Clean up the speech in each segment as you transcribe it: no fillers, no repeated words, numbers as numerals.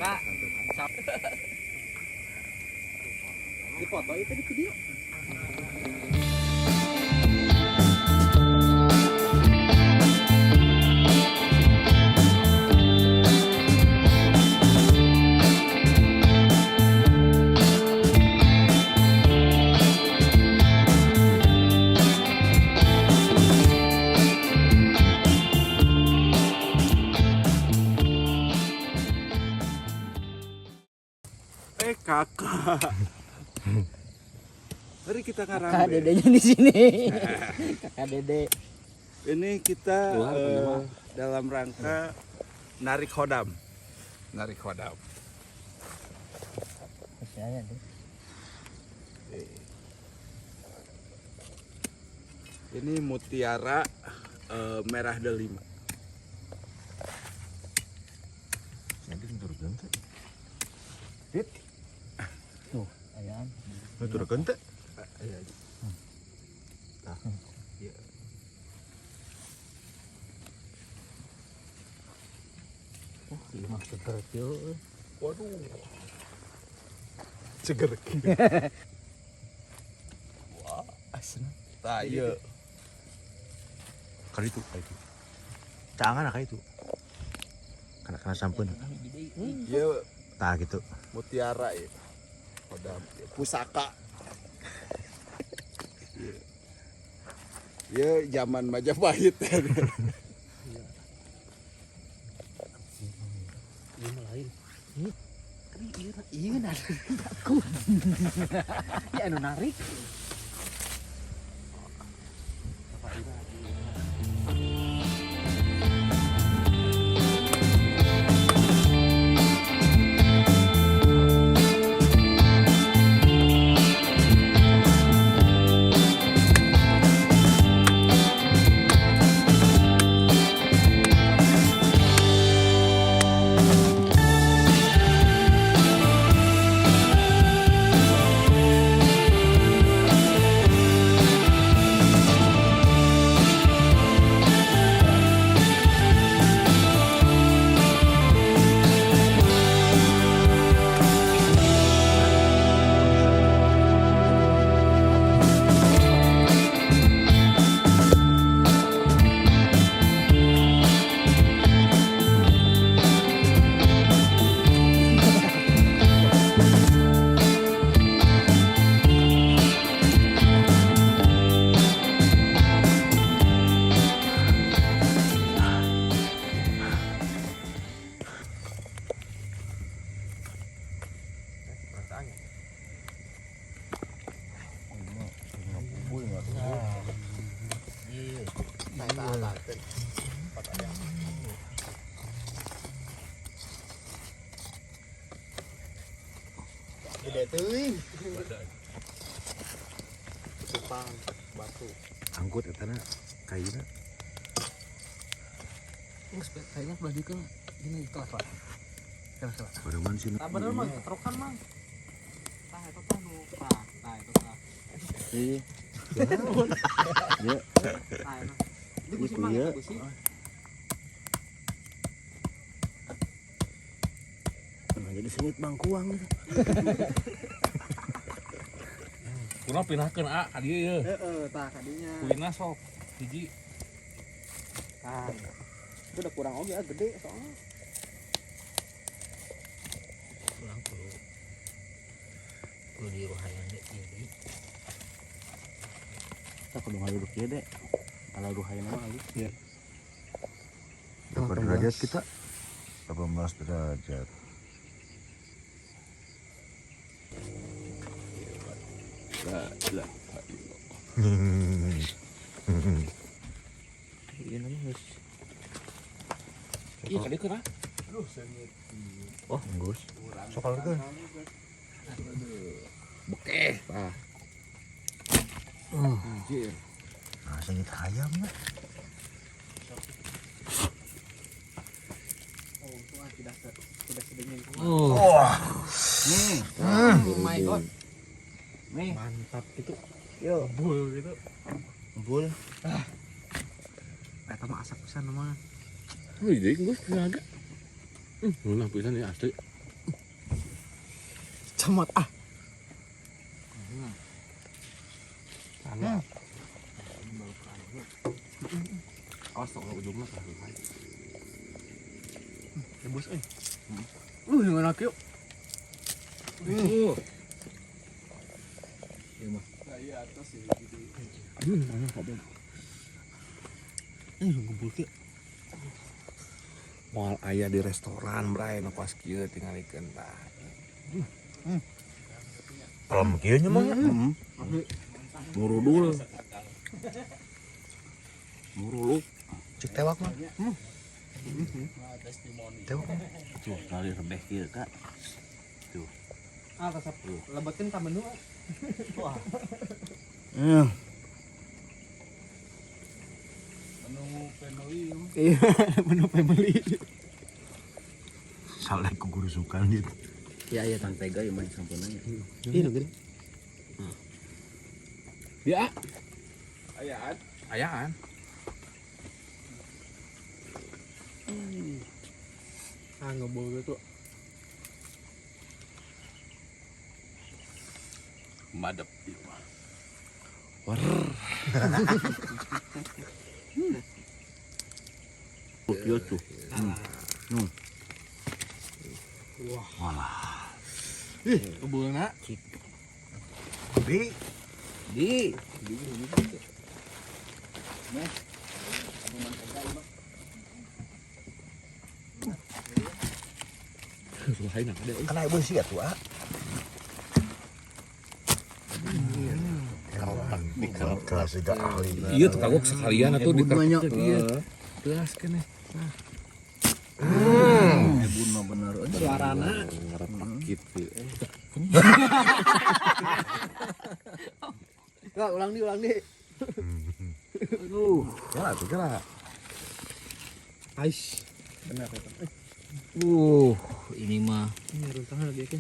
Kak. Dipoto itu di video. Kakak. Mari kita Kakak ngarambe. dedenya di sini. Kakak dede. Ini kita dalam rangka narik khodam. Narik khodam. Ini mutiara merah delima. Nanti turunkan teh. Dit. Tuh, ayam. Turunkan teh. Iya. Nah, iya. Oh, ieu mah seger kieu. Waduh. Seger. Wah, asna. Tah, iya. Kali itu, kali itu. Jangan lah itu. Kena kena sampun. Iya, Tah gitu. Mutiara ya. Khodam pusaka. Iya. Ya zaman Majapahit. Ieu mah lain. Tapi ieu ieu narik aku. Ya anu narik. Gede teuing. Cupang batu. Angkut eta na kayuna. Geus kayaknya belah dieu gini kelas Pak. Kelas kelas. Baruman sih. Tah bener mah keterokan mah. Tah eta tah nu tah, tah eta tah. Iya. Ya. Tah eta. Itu busi Itu mah, ya. eta busi. Nah, jadi sengit bangkuang. Kuno pindahkeun a ka dieu ye. Heeh, tah kadinya. Kulina sok hiji. Tah. Itu udah kurang oge ah, gede soalnya. Kurang perlu. Perlu diruhayan deh ini. Kita kudu ngaluduk ieu deh. Kalau ruhayana mah halus. Iya. Berapa derajat kita? 18 derajat. Lah, lah. Iya namanya geus. Ieu ka dieu ah. Aduh, sengit. Oh, geus. Sok alurkeun. Bekeh, tah. Anjir. Nah, sengit hayam lah. Oh, itu ah tidak tidak sedingin. Wah. Nih, Mantap gitu. yuk. Bul gitu. Bul. Eta mah asak pisan mah. Wih, jadi geus naga. Ngeunah pisan ya asli. Cemot ah. Anu. Awas tong ujungna tah. Ya bos euy. Yang enak yuk. Nah, iya atas sih gitu. Anu kabeh. Ngumpul kieu. Moal aya di restoran bray nu pas kieu tingalikeun tah. Pelem kieu nya mah. Murudul. Muruluk. Cek tewak mah. Tewak mah. Tuh, kali rebeh kieu, Kak. Ah, resep. Lebetin ka menu. Wah. Menu family. Iya, menu family. Salah ku gurusukan gitu. Iya, iya, Mantega ieu mah sampeuna nya. Iya, gede. Dia Ayaan. ayaan. Ah, ngebul gitu. Madep ieu mah. Kieu tuh. Ih, ngebulna. Bi, Di. Lain ada euy. kena ibu sih atuh ah. Kelas juga ahli. Iya tuh kagok sekalian atuh di Iya. Gelas keneh. Ebun mah bener euy. Suarana Ngerepak gitu. Enggak, ulang di, ulang di. Aduh. Ya tuh kira. Ais. Benar itu. Ini mah Ini runtahan lagi ya.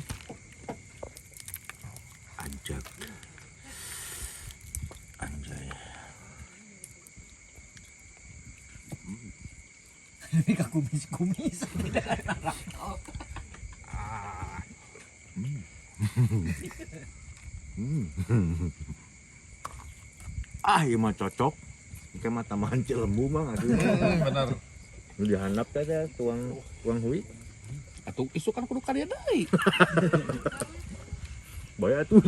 Anjak. Anjay. ini kumis-kumis. Ah, ieu mah cocok. Kayak mah tambahan cilembu mah atuh. Bener. Nu dihandap teh teh tuang tuang hui. Atuh isuk kan kudu ka dieu deui. Bae atuh.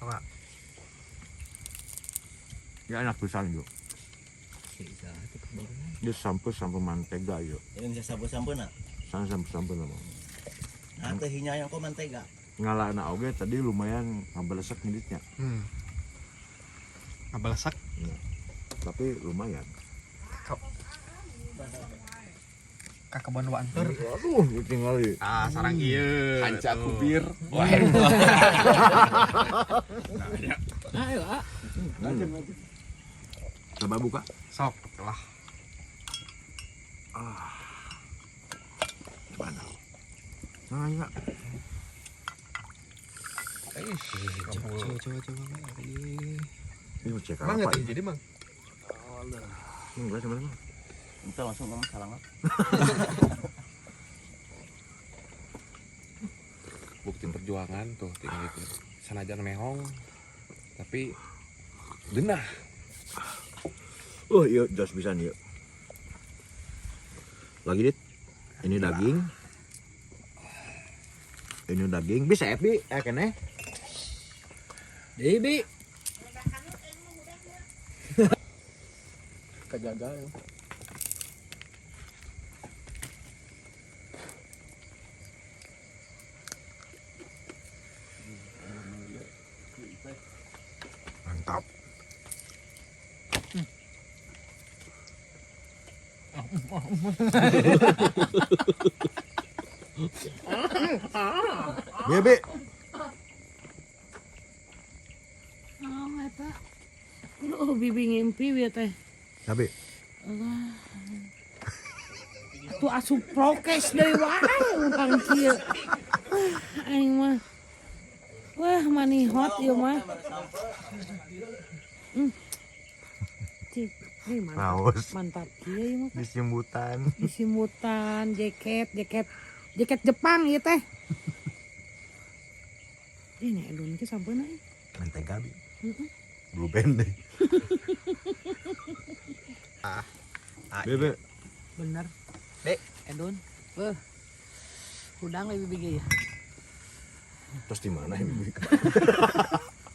Apa? Ya enak pisan yo. Dia sampai mantega yo. Ini bisa sampo-sampeuna. Sana sampai mah. Nah, teh hinyayang kok mantega. Ngalana oge tadi lumayan ngabelesek ngiditnya. Ngabelesak. Tapi lumayan. Ka kebon wanter. Aduh, tinggal di. Ah, sarang ieu. Kanca kubir. Wah. Ayo, ah. Coba buka. Sok lah. Coba nah. Nah, iya. Coba coba coba. Ini cek Mang apa? jadi mang. Enggak sama sama. Itu langsung ngomong salah. Bukti perjuangan tuh tinggal itu. Sanajan mehong tapi genah. Oh, iya, jos bisa nih. Lagi dit. Ini daging. Ini daging bisa Epi, kene. Di, Bi. Kejaga ya. Mantap. Bi, Bi. Oh, eta. Aduh, bibi ngimpi we teh. Tapi Allah. Atuh asup prokes deui wae urang kieu. Ah, aing mah. Wah, manihot ieu mah. Cik, ini mantap. Raos. Mantap kieu ieu mah. Disimbutan. Disimutan, jaket, jaket, jaket Jepang ieu teh. Ini edun ke sampeuna ieu. Mentega bi. Blue band deh. Bebe. Bener. Dek. Edun. Beuh. Hudang lebih bigi ya. Terus di mana ya bibi?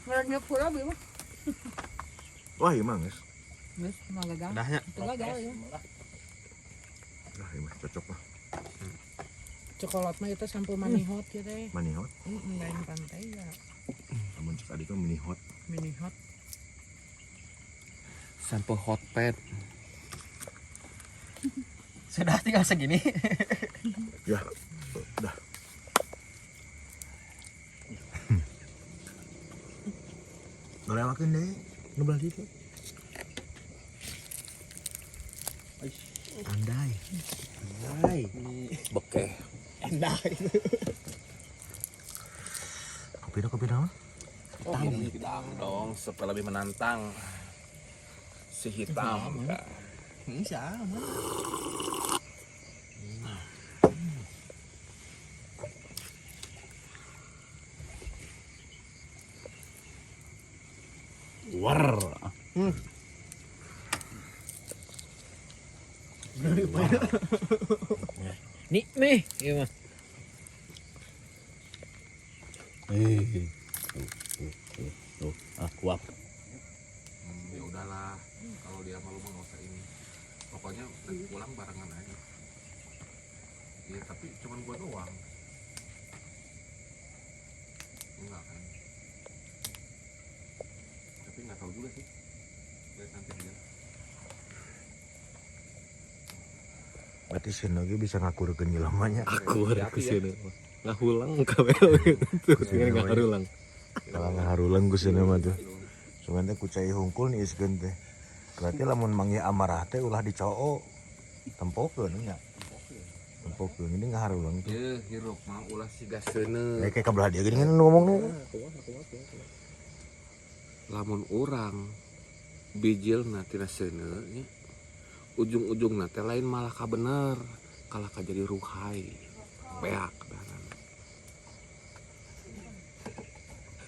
Mereknya pura bi mah. Wah, iya mah geus. Geus mah gagal. Udahnya. Itu gagal ya. Lah, iya mah cocok lah. Cokolot mah itu sampeu manihot ya teh. Manihot. Lain pantai ya. Lamun cek adik mah minihot. Minihot. Sampai hot pad. Sudah tinggal segini. Ya. Udah. Ngelewakin deh. Nu belah ditu. Andai. Andai. Bekeh. Enak itu. Kopi dah mah. Hitam. Hitam dong, supaya lebih menantang. Si hitam. Bisa. War. Nih, nih, iya mah. Tuh, ah kuap. Ya udahlah, kalau dia malu mah nggak usah ini. Pokoknya nanti pulang barengan aja. Iya, tapi cuman gua doang. Enggak kan? Tapi nggak tahu juga sih. Lihat nanti aja. Berarti sieun oge bisa ngakurkeun jelemanya. Aku Hati-hati ya. Ngahulang kabeh gitu. Sini ngaharulang. Kalau ngaharulang ku sieun mah tuh. Cuman teh ku cai hungkul niiskeun teh. Berarti lamun manggih amarah teh ulah dicoo. Tempokeun nya. Tempokeun ini ngaharulang tuh. Ye, hirup mah ulah siga seuneu. Kayak kabelah dia gini kan ngomong nih. Lamun urang bijilna tina seuneu nya ujung-ujungna teh lain malah ka bener kalah ka jadi ruhai beak daran.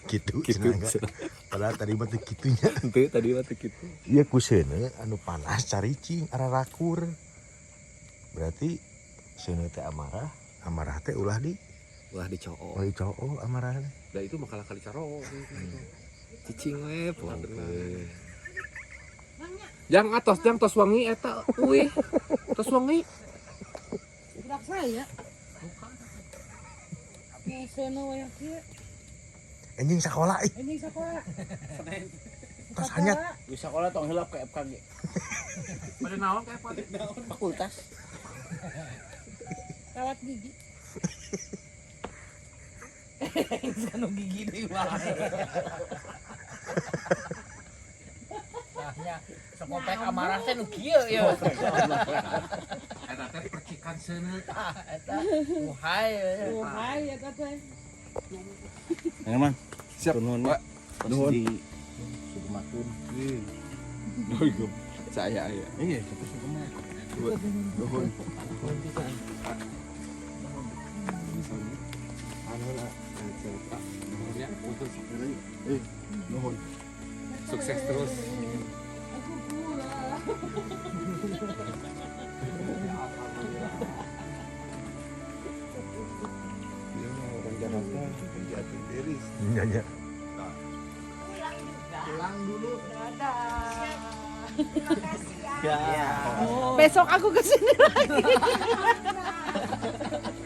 Gitu, Gitu, cenah enggak. Padahal tadi mah teu kitunya. Henteu tadi mah teu kitu. Iya ku seuneu anu panas caricing ararakur. Berarti seuneu teh amarah, amarah teh ulah di Ulah dicoo. ulah dicoo amarah teh. Da itu mah kalah kali caro. Cicing we, Bener. Jang atos jang tos wangi eta uih. Tos wangi. Budak saya. Nih seuneu we kieu. Anjing sekolah ih, Ini sekolah. tos hanyat. Di sekolah tong hilap ke FKG. Pada naon kayak apa? Fakultas. Rawat gigi. Sanu gigi deui wae. Tahnya sekopek amarah teh nu kieu ieu. Eta teh percikan seuneu. Eta uhai. Uhai eta teh. Yang man. Siap. Nuhun. Pak. Nuhun. Di Sugematun. Saya ya. Iya, tapi Sugemat. Nuhun. Ya, untuk Nuhun. sukses terus. Aku pulang. Dia mah orang Jakarta kerja tiris. Iya nya. Pulang dulu. Ya. Besok aku kesini lagi.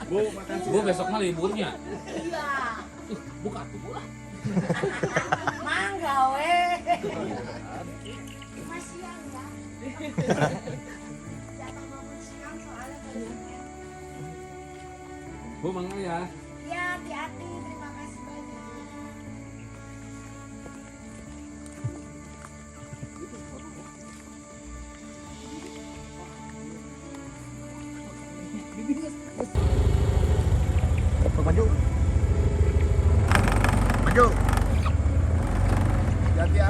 Bu, makasih. Bu besok mah liburnya. Iya. Buka tuh bu lah. Mangga we. Mas siang ya. Jatah bangun siang soalnya baru. Bu mangga ya. Ya, hati-hati. Terima kasih banyak. Bibi geus geus. Sok maju. Maju. Hati-hati ya.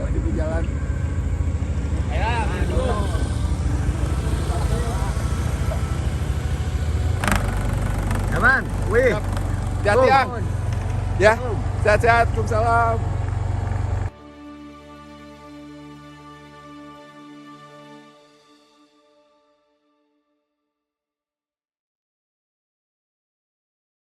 Lagi di jalan. Ayo, maju. Aman. Wih. Hati-hati ya. Ya. Sehat-sehat. Waalaikumsalam.